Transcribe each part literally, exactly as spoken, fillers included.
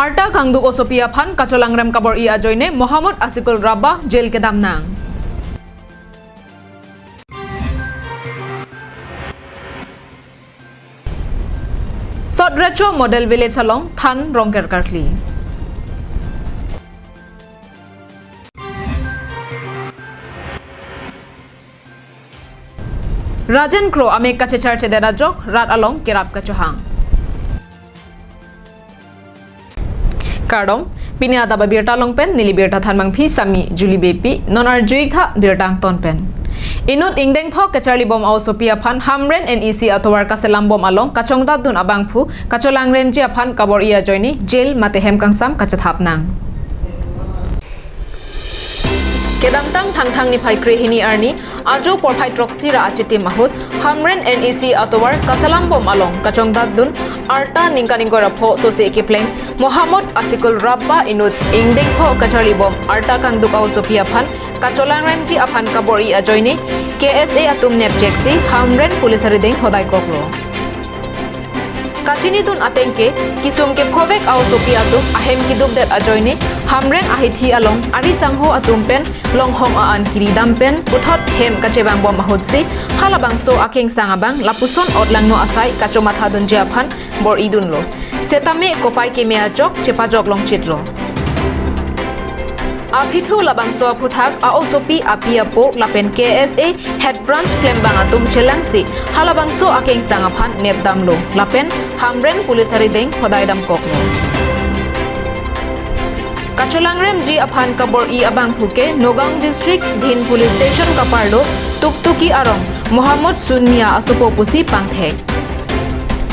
Arta kangduk osopi aphan kacholangrem kabor-i ajoine Mohammad Asikul Rabba jail kedam nang. Sot Recho Model Village along than rongker karkli. Rajen Kro amek kachechar chedet ajok rat along kerap kachohang. Kardom, pini adap abirta along pen neli birta thanmangpi Sami Julie Beypi, non arju-ik tha birta angton pen. Inut ingdeng pho kacharlibom a-osopi aphan Hamren N E C atovar kaselambom along kachongdatdun abangphu kacholangremji aphan kabor-i ajoine jail mate hem kangsam kachethap nang. Kedamtang Thangthang niphai krehini arni ajo porphai throksi ra achitim ahut Hamren N E C atovar kaselambom along kachongdatdun arta ningkan ingkoi ra pho sose kepleng Mohammad Asikul Rabba inut ingdeng pho kacharlibom arta kangduk a-osopi aphan kacholangremji aphan kabor-i ajoine K S A atum nepjeksi Hamren police arideng hodai koklo. Kachinidun atengke, kisung kephovek a-osopi atum ahem kidukdet ajoine Hamren ahithi along ari sangho atum pen longhong a-an kiridam pen puthot hem kachevangbom ahutsi halabangso akengsang abang lapuson otlangno asai kachomathadunji aphan bor-idunlo. Setame kopai keme ajok chepajok longchitlo. Aphi thu labangso aphuthak a-osopi api apo lapen K S A head branch klembang atum chelangsi halabangso akengsang aphan nepdamlo lapen Hamren police arideng hodai damkoklo. Kacholangremji aphan kabor-i abangphu ke Nagaon District Dhin Police Station kaparlo Tuktuki arong Mohammad Sunmia asopo pusi pangthek.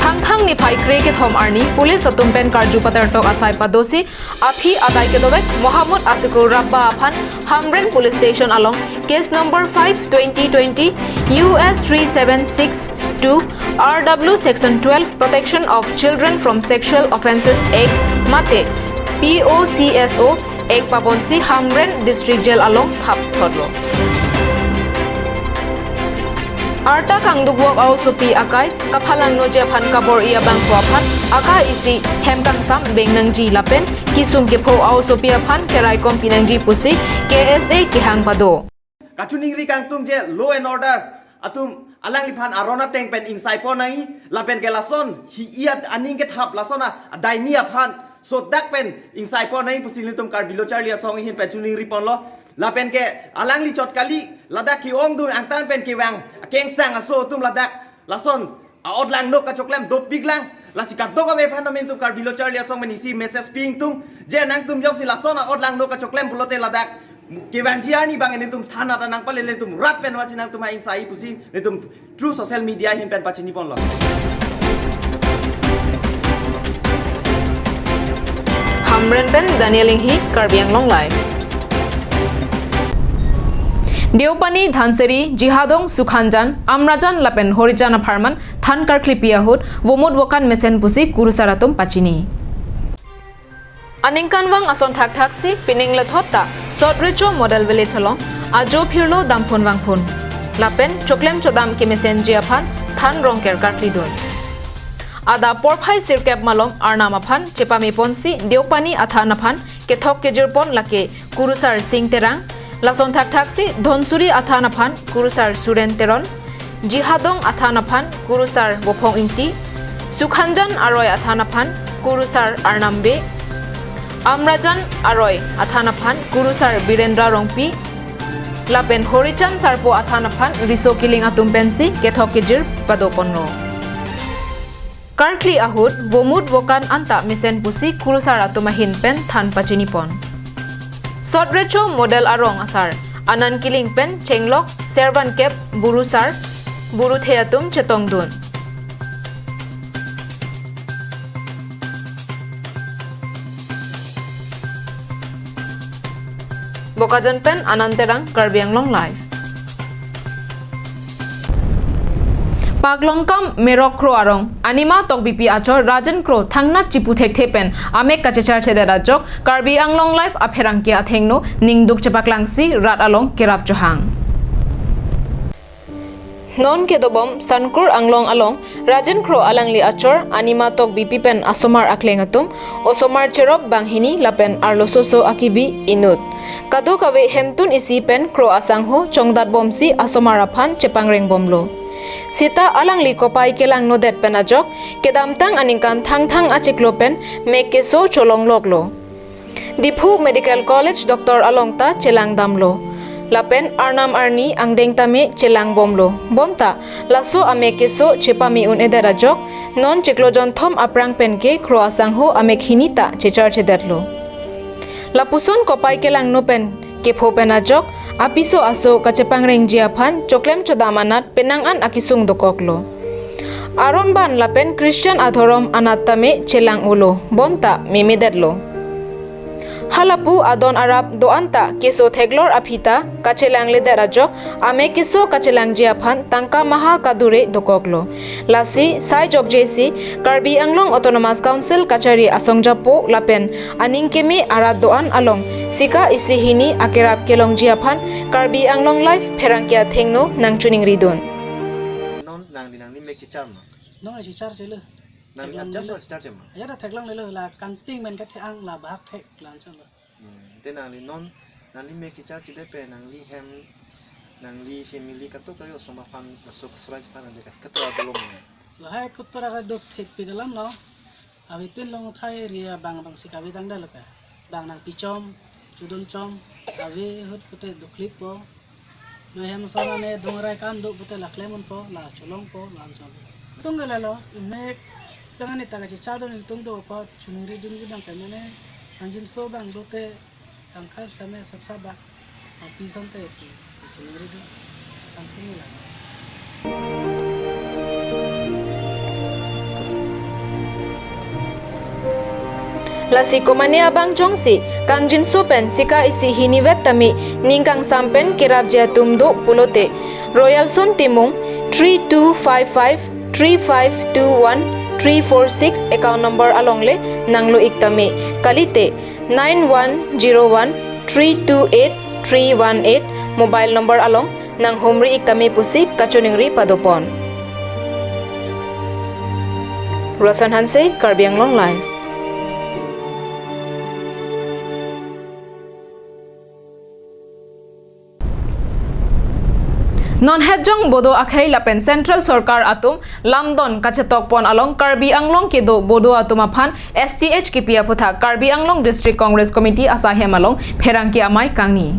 Thangthang niphai kre kethom arni police atum pen karju patertok asai padosi aphi adai kedovek Mohammad Asikul Rabba aphan Hamren Police Station along case number five twenty twenty U S three seven six two R W section twelve Protection of Children from Sexual Offences Act mate P O C S O Act paponsi Hamren District Jail along thapthotlo. Arta kangdukvok a-osopi akai kaphalangnoji aphan kabor-i abangphu aphan akai isi hem kangsam beng nangji lapen kisung kepho a-osopi aphan keraikom pinangji pusi K S A kehang pado. Kachiningri kangtung je law and order atum alangliphan aron ateng pen ingsaipo nangji lapen ke lason hi iyat aning kethap lason a adaini aphan sodak pen ingsaipo nangji pusi nelitum Karbi Lo Charli Asong ahin pen chiningriponlo. Lapen ke alangli chot kali ladak ke-ongdun angtan pen kevang akengsang aso atum ladak lason a-otlangno kachoklem dopiklang. Lasi kadokave aphan nelitum Karbi Lo Charli Asong pen isi message pingtung je nangtum jongsi lason a-otlangno kachoklem pulote ladak kevangji arni abang nelitum thana ta nangpale, nelitum rat pen vasi nangtum a-ingsai pusi nelitum through social media ahin pen pachiniponlo. Hamren pen Daniel Inghi, Karbi Anglong Live. Deopani, Dhansiri, Jihadong, Sukhanjan, Amrajan lapen Horijan apharman than karklipi ahut vomut vokan mesen pusi kurusar atum pachini. Aningkanvang ason thakthaksi pining lethot ta Sot Recho Model Village along ajo phirlo damphun vangphun lapen choklem chodam kemesenji aphan than rongker karklidun. Adap porphai sirkep malom Arnam aphan chepameponsi Deopani athan aphan kethok kejirpon lake kurusar Sing Terang, lason thakthaksi Dhansiri athan aphan kurusar Suren Teron, Jihadong athan aphan kurusar Vophong Ingti, Sukhanjan aroi athan aphan kurusar Arnam Bey, Amrajan aroi athan aphan kurusar Birendra Rongpi, lapen Horijan Sarpo athan aphan riso kiling atum pensi kethok kejir padoponlo. Karkli ahut vomut vokan anta mesen pusi kurusar atum ahin pen than pachinipon. Sot Recho Model arong asar Anand Killing pen chenglok servan kep burusar buruthe atum chetongdun. Bokajan pen Anand Terang, Karbi Anglong Live. Paklongkam Merok Kro arong Anima Tokbipi achor Rajen Kro thangnat chipu thekthe pen amek kachechar chedet ajok Karbi Anglong Live apherangke athengno ningduk chepaklangsi rat along kerap chohang. Non kedobom Sankur Anglong along Rajen Kro alangli achor Anima Tokbipi pen asomar akleng atum osomar cherop banghini lapen arlososo akibi inut. Kadokave hemtun isi pen Kro asangho chongdatbomsi asomar aphan chepangrengbomlo. Sita alangli kopai kelangnodet pen ajok kedamtang aningkan Thangthang achiklo pen mek keso cholongloklo. Diphu Medical College doctor along ta chelangdamlo. Lapen arnam arni angdeng tame chelangbomlo. Bonta laso amek keso chepame un-edet ajok non chiklo jonthom aphrang penke Kro asangho amek hini ta checharchedetlo. Lapuson kopai kelangno pen kepho pen ajok apiso aso kachepangrengji aphan choklem chodam anat penang an akesung dokoklo. Aron ban lapen Christian adhorom anat tame chelang-olo, bonta memedetlo. Halapu adon arap do-an ta keso theklor aphi ta kachelangledet ajok amek keso kachelangji aphan tangka maha kadure dokoklo. Lasi sai jokjesi Karbi Anglong Autonomous Council kachari asongjapo lapen aning keme arat do-an along sika isi hini akerap kelongji aphan Karbi Anglong Live pherangke athengno nangchiningridun. Non nangli nangli mek kechar ma? Non kechar chelo. Nangli theklong adjust lelo. Kechar chema? Ya da theklong lelo la kanting men kathe-ang la bahak thek lan chelo. Hmm, te nangli non nangli mek kechar chede pen nangli hem nangli family kato kayo soma phan laso kasrai phan ande kato adolom ne. Lahai kutura ka duk thek pi dalam no. Avi pin long thai ria bang bang si kavi dang dal ka. Bang nangpichom, chudunchom, avi ahut pute duklipo. Noi hem son ane dongrai kam do pute la klempo, la cholongpo, la anchon. Tung gala lo, mek tang ani ta kachechar do nelitum dopo, chiningridun gudang kemene, angjinso bang dote, tangka same sapsap ba, api son te pi, chiningridun, tangkung la. Lasi komane abang jongsi kangjinso pen sika isi hinivet tame ning kangsam pen kerapji atum do pulote Royalson Timung three two five five three five two one three four six account number alongle nanglo-ik tame, kalite nine one zero one three two eight three one eight mobile number along nanghumri-ik tame pusi kachiningri padopon. Roson Hanse, Karbi Anglong Live. Non hetjong Bodo akhei lapen Central Sorkar atum lamdon kachetokpon along Karbi Anglong kedo Bodo atum aphan S T H kipi aphuthak Karbi Anglong District Congress Committee asahem along pherangke amei kangni.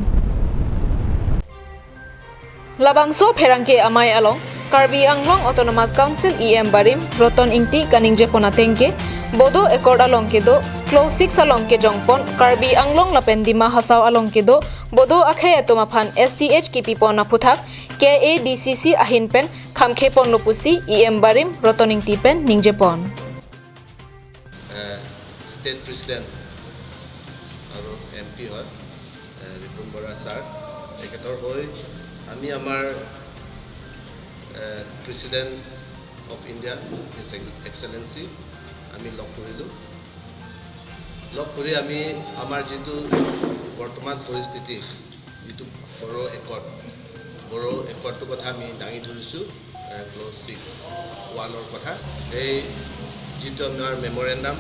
Labangso pherangke amei along Karbi Anglong Autonomous Council E M barim Roton Ingti kaningjepon atengke, Bodo Accord along kedo Clause six along kejongpon Karbi Anglong lapen Dima Hasao along kedo Bodo akhei atum aphan S T H kipipon aphuthak K A D C C ahin pen khamkheponlo pusi E M barim Roton Ingti pen ningjepon. A, state president আৰু M P হয়, এ, ৰিপুণ বৰা ছাৰ, তেখেতৰ হৈ আমি আমাৰ, এ, president of India, his এক্সেলেঞ্চি, আমি লগ কৰিলোঁ। লগ কৰি আমি আমাৰ যিটো বৰ্তমান পৰিস্থিতি, যিটো বড়ো একৰ্ড, বড়ো একৰ্ডটোৰ কথা আমি দাঙি ধৰিছোঁ, এ, ক্লজ ছিক্স ওৱানৰ কথা। এই যিটো আমাৰ মেমৰেণ্ডাম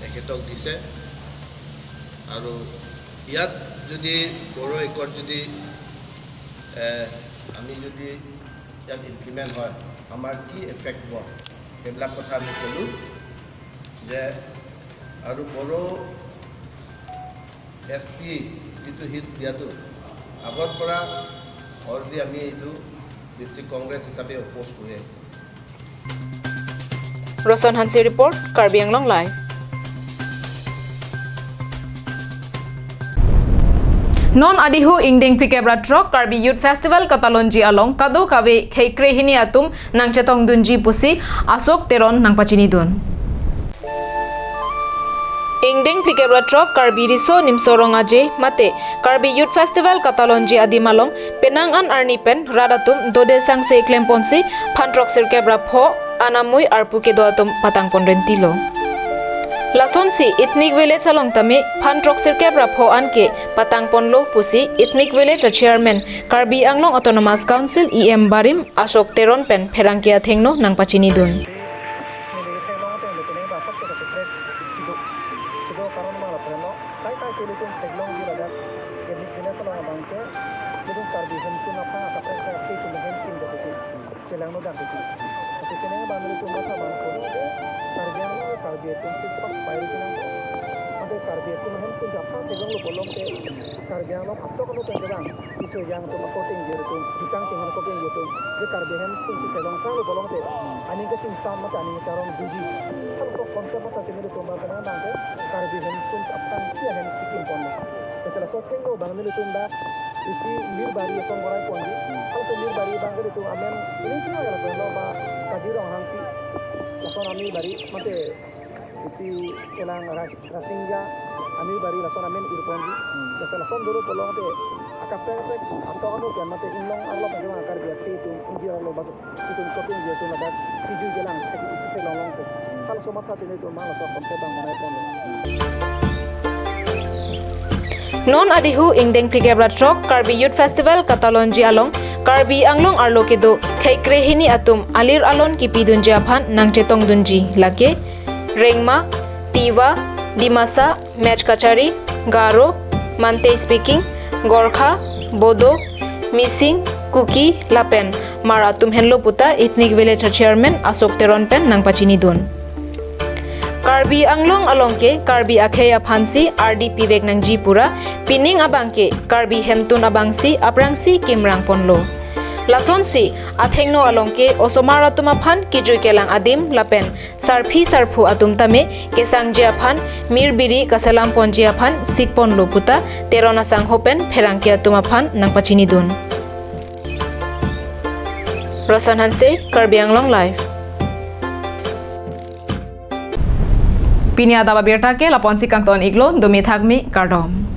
তেখেতক দিছে, আৰু ইয়াত যদি বড়ো একৰ্ড যদি, এ, আমি যদি ইয়াত ইমপ্লিমেণ্ট হয়, আমাৰ কি এফেক্ট হ'ব, সেইবিলাক কথা আমি ক'লোঁ যে, আৰু বড়ো এছ টি যিটো হিলছ দিয়াটো আগৰ পৰা অলৰেডি আমি এইটো ডিষ্ট্ৰিক্ট কংগ্ৰেছ হিচাপে অপ'জ কৰি আহিছোঁ। Roson Hanse report, Karbi Anglong Live. Non adihu ingdeng phlikep ra throk Karbi Youth Festival katalonji along kadokave khei krehini atum nangchetongdunji pusi Ashok Teron nangpachinidun. Ingdeng phlikep ra throk Karbi Riso Nimso Rong Aje mate Karbi Youth Festival katalonji adim along penang an arni pen rat atum dode sangse klemponsi phan throk sirkep ra pho anamui arpu kedo atum patangpon rentilo. Lasonsi Ethnic Village along tame phan throksirkep ra pho an ke patang ponlo pusi Ethnic Village a Chairman Karbi Anglong Autonomous Council E M barim Ashok Teron pen pherangke athengno nangpachinidun. Neli theklong ateng le penang ba khat kachepre isi do. Kedo karon ma lapen lo. Kai kai ke ilitum theklongji ladak. Ethnic Village along abang ke ilitum Karbi hemtun aphan akaprek prek ke itum hemtun do titi. Chelangno dak titi. Lasi penang ba nelitum matha abang kono ke Karbi Anglong ke Karbi atumsi first priority nangpo. Mate Karbi atum hemtun si aphan theklonglo pulote Karbi Anglong atok ano pen abang iso yang atum akoteng jir atum, jutang chinghon akoteng jir atum, je Karbi hemtun si theklong tanglo pulote aning kachingsam mate aning kacharong doji. Halaso concept matha si nelitum abang penang abang ke Karbi hemtun si aphansi ahem kikim ponlo. Lasi laso athengno abang nelitum dak isi Mirbari asong borai ponji. Halaso Mirbari abang ke ilitum amen ini chinga lapen lo ba Kajirong Hangpi. Lason Mirbari mate isi elang Ras-, Rasingja Mirbari lason amen ir ponji. Lasi lason dolo pulote akaprek prek atok ano pen mate inglong arlo pen abang Karbi akhei atum ingjir arlo bas itum shopping dia atum ladak kejui kelang thek isi theklong longpo. Halaso matha si nelitum abang laso concept abang bonai ponlo. Non adihu ingdeng phlikep ra throk Karbi Youth Festival katalonji along Karbi Anglong arlo kedo khei krehini atum alir alon kipidunji aphan nangchetongdunji lake Rengma, Tiwa, Dimasa, Mech Kachari, Garo, Meitei speaking, Gorkha, Bodo, Mising, Kuki lapen Hmar atum henlo puta Ethnic Village a Chairman Ashok Teron pen nangpachinidun. Karbi Anglong along ke Karbi akhei aphansi ardi pivek nangji pura pining abang ke Karbi hemtun abangsi aphrangsi kimrang ponlo. Lasonsi athengno along ke osomar atum aphan kejui kelang adim lapen sarpi sarpo atum tame kesangji aphan Mirbari kaselam ponji aphan sik ponlo puta Teron asangho pen pherangke atum aphan nangpachinidun. Roshan Hanse, Karbi Anglong Live. Pini adap abirta ke lapu-ansi kangton-iklo, dome thakme, kardom.